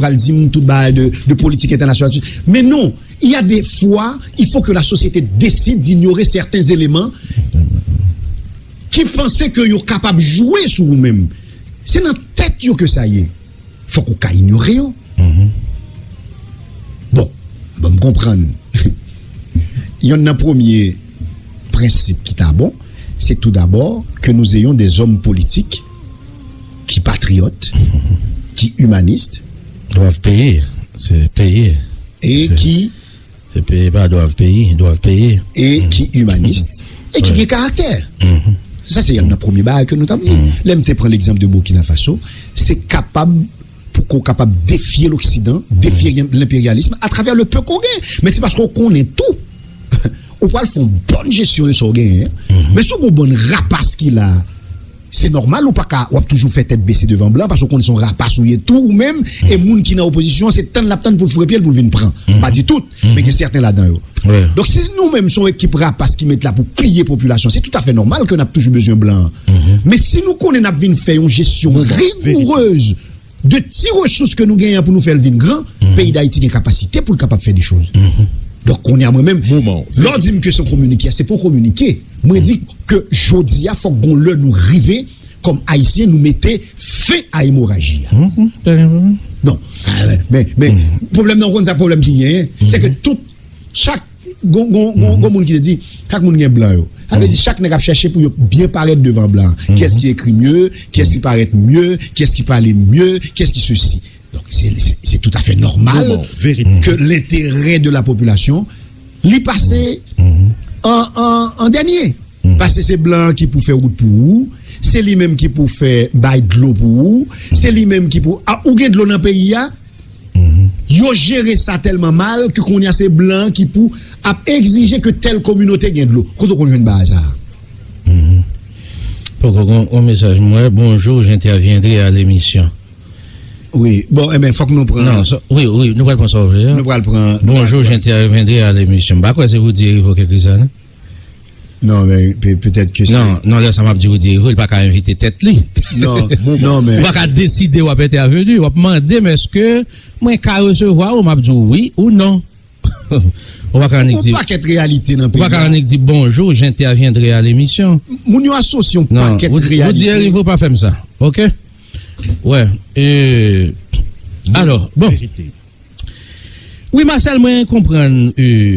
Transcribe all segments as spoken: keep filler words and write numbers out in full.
pral di m tout bagay de, de politik entènasyonal. Men non, il y a des fois, il faut que la société décide d'ignorer certains éléments ki panse ke yo kapab jwe sou ou menm. Se nan tèt yo ke sa ye. Fòk ou ka inyore yo. Bon, bon, m konprann. Yonn nan premye prensip ki ta bon, c'est tout d'abord que nous ayons des hommes politiques qui patriotes, qui humanistes, Dwav peye. Se peye. et qui Se peye pa dwav peyi, dwav peye. et qui humanistes et qui gen karaktè. Sa se yonn nan premye bagay ke nou t ap di. Lè m te pran legzanp de Burkina Faso, se kapab pou ke w kapab defye loksidan, defye lenperyalis atravè le peu ke w gen. Men se paske w konnen tou. Ou pral fè yon bòn jesyon de sa w genyen. Men si w gen yon bòn rapas ki la, se nòmal ou pa ka, w ap toujou fè tèt bese devan blan, paske w konnen se yon rapas ou ye tou ou menm, e moun ki nan opozisyon an, se tann l ap tann pou l foure pye l pou l vin pran. M pa di tout, men gen sèten ladan yo. Donk si nou menm se yon ekip rapas ki met la pou piye popilasyon, se toutafè nòmal ke n ap toujou bezwen blan an. Men si nou konnen n ap vin fè yon jesyon rigourez de ti resous ke nou genyen pou nou fè l vin gran, peyi Dayiti gen kapasite pou l kapab fè de choz. Donk kounye a mwen menm, lè w di m ke se yon kominike, se pa yon kominike. Mwen di ke jodi a fòk gon lè nou rive kòm Ayisyen nou mete fen a emoraji a. Non. Men, men pwoblèm nan, w konn sa pwoblèm ki genyen, se ke tout, chak gon, gon, gon, gon moun ki te di, chak moun gen blan yo. Sa vle di chak nèg ap chèche pou yo byen parèt devan blan. Kiyès ki ekri mye, kiyès ki parèt mye, kiyès ki pale mye, kiyès ki sesi. Donk se, se, se toutafè nòmal ke lenterè de la popilasyon li pase an, an, an dènye. Paske se blan an ki pou fè wout pou ou, se li menm ki pou fè bay dlo pou ou, se li menm ki pou, a, ou gen dlo nan peyi a, yo jere sa tèlman mal ke kounye a se blan an ki pou ap egzije ke tèl kominote gen dlo. Kote w konn jwenn bagay sa a? Poko gon, gon mesaj m wè. Bonjour, j'interviendrai à l'émission. Wi, bon, enben, fòk nou pran. Non, sa, wi, wi, nou pral pran sa w vle a. Nou pral pran. Bonjour, j'interviendrai à l'émission. M pa kwè se Rudy Erivo ki ekri sa, non? Non, men pe, petèt ke se. Non, non, lè sa m ap di Rudy Erivo, li pa ka envite tèt li. Non, non, men. Ou pa ka deside w ap entèveni, w ap mande m èske mwen ka resevwa ou, m ap di w wi ou non. Ou pa ka annik di. Yon pakèt reyalite nan peyi a. Ou pa ka annik di bonjou, j'interviendrai à l'émission. Moun yo asosye yon pakèt reyalite. Rudy Erivo pa fè m sa, oke? Wè. Alò, bon. Wi, Marcel, mwen konprann.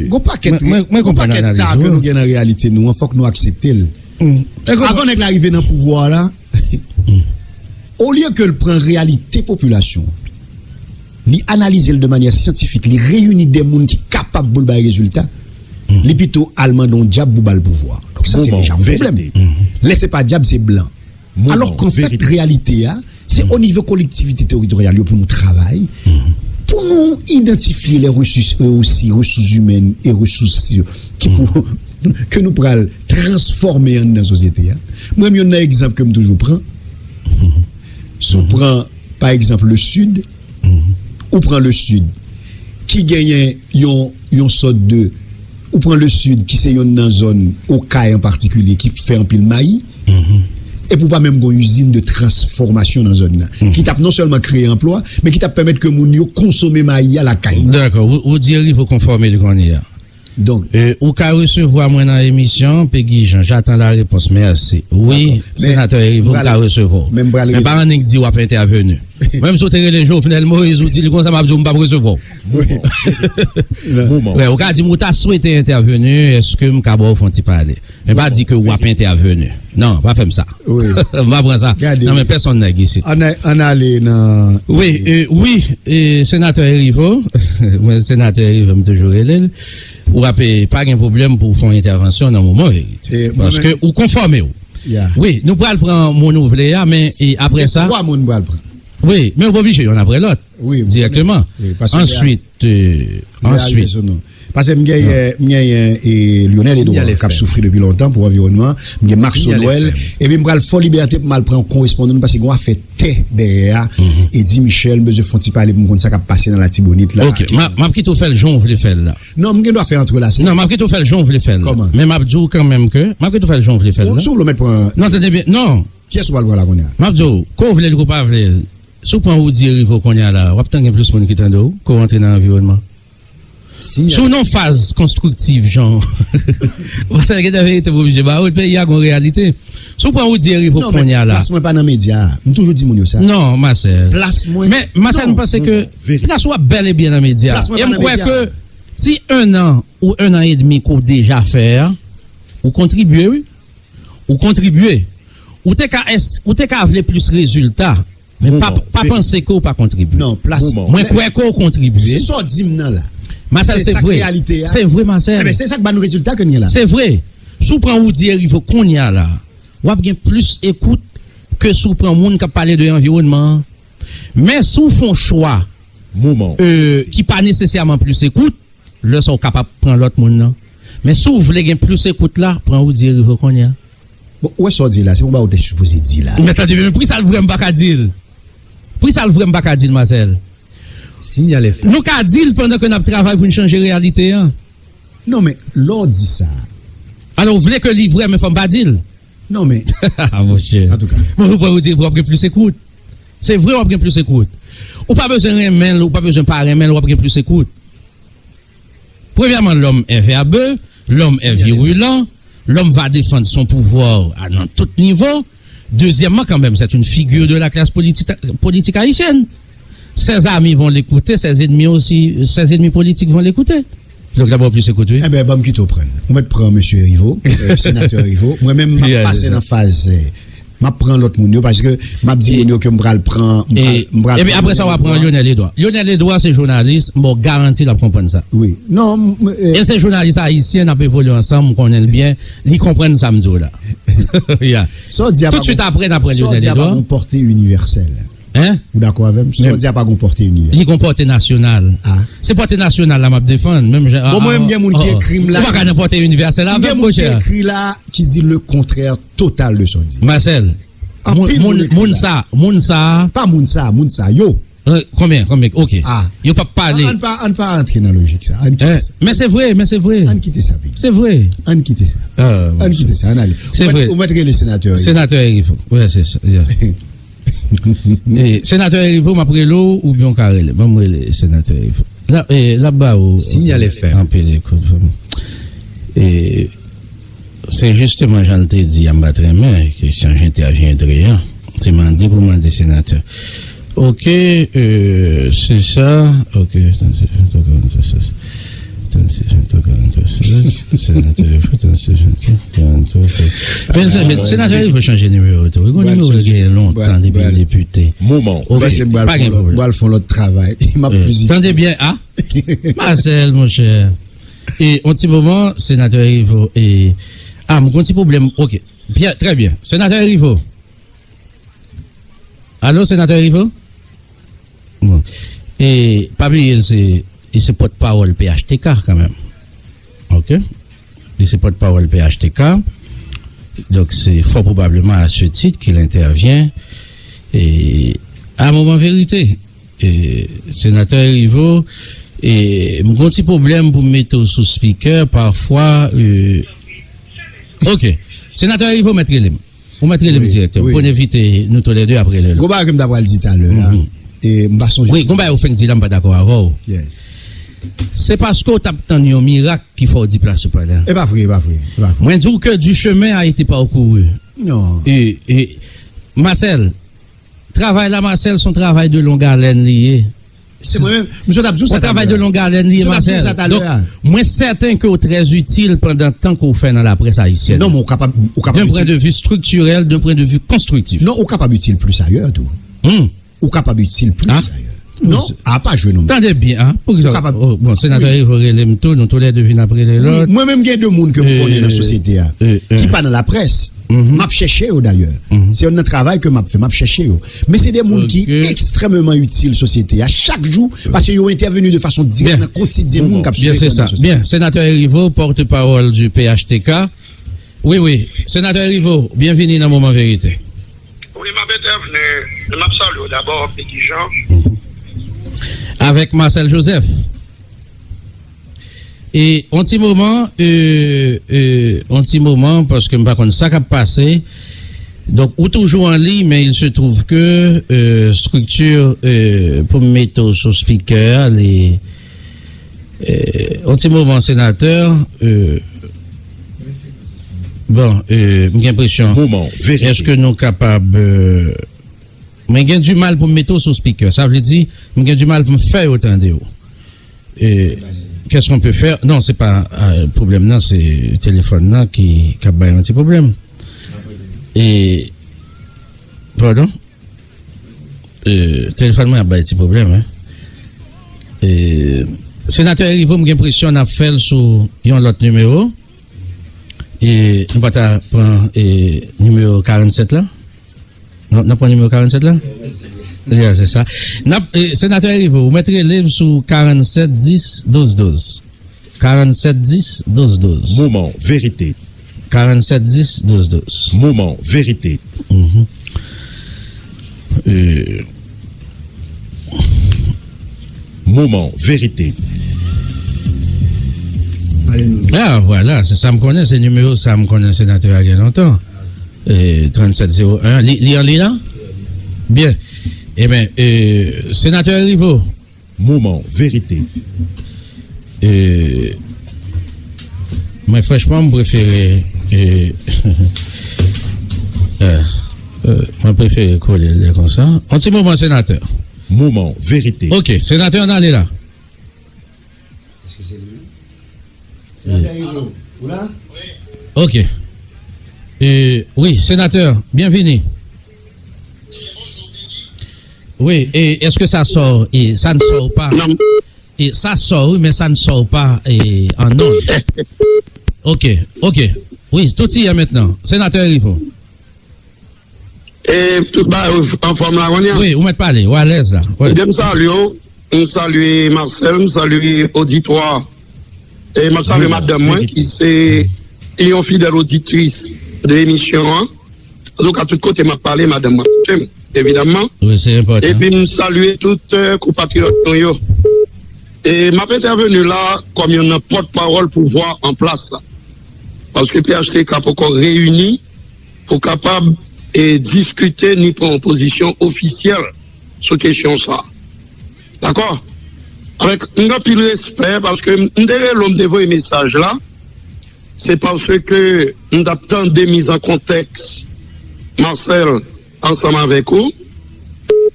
Gon pakèt, mwen, mwen konprann analiz ou. Gon pakèt ta ke nou gen nan reyalite nou an, fòk nou aksepte l. Avan nèg la rive nan pouvwa a la, olye ke l pran reyalite popilasyon an, li analize l de manyè syantifik, li reyini de moun ki kapab pou l bay rezilta, li pito al mande yon dyab pou ba l pouvwa. Donk sa se deja yon pwoblèm. Lè se pa dyab, se blan. Alò k'an fèt, reyalite a, se o nivo kolektivite teritoryal yo pou nou travay, pou nou idantifye lè resous, e osi resous imèn e resous ki pou, ke nou pral transfòme anndan sosyete a. Mwen menm, yonn nan egzanp ke m toujou pran, si w pran, pa egzanp, le Sid, ou pran le Sid, ki genyen yon, yon sòt de, ou pran le Sid, ki se yonn nan zòn Okay an patikilye, ki fè anpil mayi, epi w pa menm gon izin de transfòmasyon nan zòn nan, ki t ap non sèlman kreye anplwa, men ki t ap pèmèt ke moun yo konsome mayi a lakay yo. Dakò, ou, ou di Erivo konfòme li kounye a. Donk. E, ou ka resevwa mwen nan emisyon, Pegi Jan, j'attends la réponse, mèsi. Wi, senatè Erivo, m ka resevwa w. Men pa annik di w ap entèveni. Menm si w te rele Jovenel Moïse, ou di l konsa, m ap di w m p ap resevwa w. Wè, ou ka di m ou ta swete entèveni, èske m ka ba w fè yon ti pale? Men pa di ke w ap entèveni. Non, pa fè m sa. M pa pran sa nan men pèsonn nèg isit. Ann ale nan. Wi, wi, senatè Erivo. Mwen, senatè Erivo, m toujou rele l. W ap, pa gen pwoblèm pou w fè yon entèvansyon nan moman verite. Paske ou konfòme w. Wi, nou pral pran moun ou vle a, men apre sa. Gen twa moun m pral pran. Wi, men ou pa oblije yonn apre lòt. Wi, direkteman. Answit, answit. Paske m genyen, m genyen Lionel Edouard k ap soufri depi lontan pou anviwònman. M gen Maxo Noël. Epi m pral fò libète pou m al pran yon korespondan paske gen yon afè tè dèyè a. Eddy Michel, m bezwen fè yon ti pale pou m konn sa k ap pase nan Latibonit la. Ok, m ap kite w fè l jan w vle fè l la. Non, m gen dwa fè antre la. Non, m ap kite w fè l jan w vle fè l la. Kòman? Men m ap di w kanmenm ke, m ap kite w fè l jan w vle fè l la. Si w vle w mèt pran. Non, tande byen, non. Kiyès ou pral pran la kounye a? M ap di w, ke w vle l ke w pa vle l. Si w pran Roudy Hériveaux kounye a la, w ap tann gen plis moun ki tande w, ke w antre nan anviwònman. Si w nan faz konstriktif, jan Marcel gen de verite pou oblije ba ou, peyi a gon reyalite. Si w pran Roudy Hériveaux kounye a la. Non, men plas mwen pa nan medya a. M toujou di moun yo sa. Non, Marcel. Plas mwen. Men, Marcel, m panse ke plas ou ap bèl e byen nan medya a. E m kwè ke ti en an ou en an edmi ke w deja fè a, ou kontribye, wi. Ou kontribye. Ou te ka, ou te ka vle plis rezilta. Men pa, pa panse ke w pa kontribye. Non, plas. Mwen kwè ke w kontribye. Se sa w di m nan la. Marcel, se vre. Se vre, Marcel. Enben, se sa k ba nou rezilta ke n gen la. Se vre. Si w pran Roudy Hériveaux kounye a la, w ap gen plis ekout ke si w pran moun k ap pale de anviwònman an. Men si w fè yon chwa ki pa nesesèman plis ekout, lè sa w kapab pran lòt moun nan. Men si w vle gen plis ekout la, pran Roudy Hériveaux kounye a. Bon, ou wè sa w di la, se pa w te sipoze di la. Men tande, men poukisa l vrè m pa ka di l? Poukisa l vrè m pa ka di l, Marcel? Sinyal F M. Nou ka di l pandan ke n ap travay pou n chanje reyalite an. Non, men lè w di sa. Alò, w vle ke li vrè, men fò m pa di l. Non, men. Ah, monchè. Antouka. Bon, ou pran Roudy Hériveaux, w ap gen plis ekout. Se vre, w ap gen plis ekout. Ou pa bezwen renmen l, ou pa bezwen pa renmen l, w ap gen plis ekout. Premièrement, l'homme est verbeux, l'homme est virulent, l'homme va défendre son pouvoir à, dans tout niveau. Deuxièmement, quand même, c'est une figure de la classe politique, politique haïtienne. Ses amis vont l'écouter, ses ennemis aussi, ses ennemis politiques vont l'écouter. Donk, l ap ba w plis ekout, wi. Enben, ban m kite w pran l. Ou mèt pran mesye Hériveaux, euh, senatè Hériveaux. Mwen menm, m ap pase nan faz, euh, m ap pran lòt moun yo, paske m ap di moun yo ke m pral pran, m pral, m pral pran Lionel Edouard. Epi apre sa, w ap pran Lionel Edouard. Lionel Edouard se jounalis, m ba w garanti l ap konprann sa. Wi. Non, m, euh, e se jounalis ayisyen, n ap evolye ansanm, m konnen l byen, li konprann sa m di w la. Yeah. Tout suit apre, n ap pran Lionel Edouard. Sa w di a pa gon pòte inivèsèl. Hein? Ou dakò avè m? Sa w di a pa gon pòte inivèsèl. Li gon pòte nasyonal. Ah. Se pòte nasyonal la m ap defann, menm jan. Bon, mwen menm gen moun ki ekri m la. Ou pa ka nan pòte inivèsèl avè m, monchè. Gen moun ki ekri la ki di le contraire total de sa w di. Marcel, moun sa, moun sa. Pa moun sa, moun sa, yo. Euh, konbyen, konbyen? Ok. Ah. Yo p ap pale. Ann pa, ann pa antre nan lojik sa. Ann kite sa. Men se vre, men se vre. Ann kite sa, Big. Se vre. Ann kite sa. Ann kite sa, ann ale. Se vre. Ou mèt rele senatè Hériveaux. Senatè Hériveaux. Wi, se sa. Yeah. E, senatè Hériveaux, m ap rele w, oubyen w ka rele. Ban m rele senatè Hériveaux. La, e, l ap ba ou. Sinyal F M. Anpil ekout. E, se jisteman jan l te di a, m pa t renmen kesyon jan entèvyendri an. Se mande pou mande senatè. Ok, euh, se sa. Ok, trannsis, trannsis, trannsis, trannsis, senatè Hériveaux chanje nimewo tou. Wi, gon nimewo l genyen lontan depi l depite. Moman. Ok, pa gen pwoblèm. M pral fè yon lòt travay. M ap plis itil. Tande byen, a? Marcel, monchè. E, yon ti moman, senatè Hériveaux, e, a, m gon ti pwoblèm. Ok. Byen, trè byen. Senatè Hériveaux. Alo, senatè Hériveaux? Bon. E pa bliye, l se, li se pòtpawòl P H T K kanmenm. Ok? Li se pòtpawòl P H T K. Donk, se fò pwobableman a se tit ke l entèvyen. E a moman verite, e, senatè Hériveaux, e, m gon ti pwoblèm pou m mete w sou spikè, pafwa, e, ok. Senatè Hériveaux mèt rele m. Ou mèt rele m direktè. Pou n evite nou toulède ap rele l. Gon bagay ke m ta pral di talè a. E m pa sonje. Wi, gon bagay ou fenk di la, m pa dakò avè w. Yes. Se paske w t ap tann yon mirak ki fè w di plas ou pa la. E pa vre, e pa vre, e pa vre. Mwen di w ke du chemin a été parcouru. Non. E, e, Marcel, travay la, Marcel, se yon travay de longue haleine li ye. Se mwen menm. Misye t ap di w sa talè a. Yon travay de longue haleine li ye, Marcel. Donk, mwen sèten ke w trè itil pandan tan ke w fè nan laprès ayisyèn. Non, men ou kapab, ou kapab itil. D'un point de vue structurel, d'un point de vue constructif. Non, ou kapab itil plis ayè tou. Hmm. Ou kapab itil plis ayè. Non, a pa jwe non. Tande byen, a. Poukisa? Ou kapab. Oh, bon, senatè Hériveaux rele m tou, nou toulède vin ap rele lòt. Wi, mwen menm gen de moun ke m konnen nan sosyete a, ki pa nan laprès. M ap chèche yo dayè. Se youn nan travay ke m ap fè, m ap chèche yo. Men se de moun ki ekstrèmeman itil sosyete a chak jou, paske yo entèveni de fason dirèk nan kotidyen moun k ap swiv. Byen, se sa. Byen, senatè Hériveaux, porte-parole du P H T K. Wi, wi. Senatè Hériveaux, byenvini nan Moman Verite. Wi, m ap entèvni. M ap salye w dabò, Pegi Jean. Avèk Marcel Joseph. E yon ti moman, e, e, yon ti moman, paske m pa konn sa k ap pase. Donk, ou toujou an liy, men il se trouve que, euh, strikti, euh, pou m mete w sou spikè a, li, euh, yon ti moman, senatè, euh, bon, euh, m gen enpresyon, moman verite, èske nou kapab, euh, mwen gen di mal pou m mete w sou spikè. Sa vle di, mwen gen di mal pou m fè yo tande w. E, qu'est-ce qu'on peut faire? Non, se pa, euh, pwoblèm nan, se telefòn nan ki, k ap bay yon ti pwoblèm. E, pardon? E, telefòn mwen ap bay ti pwoblèm, hein. E, senatè Hériveaux, m gen enpresyon n ap fè l sou yon lòt nimewo. E, nou pa ta pran, e, nimewo karannsèt la? N ap, n ap pran nimewo karannsèt la? Ya, se sa. N ap, e, senatè Hériveaux, ou mèt rele m sou karannsèt dis douz douz. Karannsèt dis douz douz. Moman verite. Karannsèt dis douz douz. Moman verite. Mhm. E, moman verite. Ah, vwala, se sa m konnen, se nimewo sa m konnen senatè a gen lontan. E, trannsèt zewo en, li, li an liy la? Byen. Ebyen, e, senatè Hériveaux. Moman verite. E, mwen, franchman, m prefere, e, e, e, mwen prefere kole l lè konsa. Yon ti moman, senatè. Moman verite. Ok, senatè, ann ale la. Èske se li menm? Senatè Hériveaux, ou la? Ok. E, wi, senatè, byenvini. Wi, e èske sa sò, e sa n sò w pa? Non. E sa sò, wi, men sa n sò w pa, e, an non. Ok, ok. Wi, tout i yè mentnan. Senatè Hériveaux. E tout bagay anfòm la kounye a? Wi, ou mèt pale, ou alèz la. Wi. Ebyen, m salye w, m salye Marcel, m salye oditwa. E m ap salye madanm mwen, ki se yon fidèl oditris de emisyon an. Antouka, tout kote m ap pale, madanm mwen ap koute m, evidamman. Wi, se enpòtan. Epi m salye tout, euh, konpatriyòt nou yo. E m ap entèveni la kòm youn nan pòtpawòl pouvwa an plas la. Paske P H T K poko reyini pou kapab, e, diskite ni pran yon pozisyon ofisyèl sou kesyon sa a. Dakò? Avèk m gen anpil respè, paske m, m te rele w, m te voye mesaj la, se paske m t ap tande miz an kontèks Marcel ansanm avèk ou.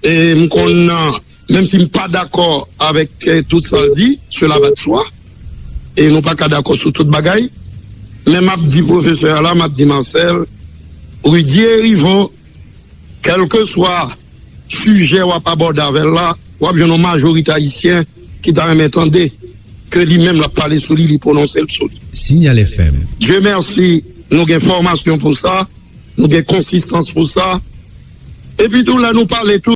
E m konn, menm si m pa dakò avèk, eh, tout sa l di, cela va de soi, e nou pa ka dakò sou tout bagay, men m ap di pwofesè a la, m ap di Marcel, Rudy Hériveaux, kèlkeswa sijè w ap abòde avè l la, w ap jwenn yon majorite ayisyen ki ta renmen tande ke li menm l ap pale sou li, li pwononse l sou li. Signal F M. Dieu merci, nou gen fòmasyon pou sa, nou gen konsistans pou sa. Epi tou, lè nou pale tou,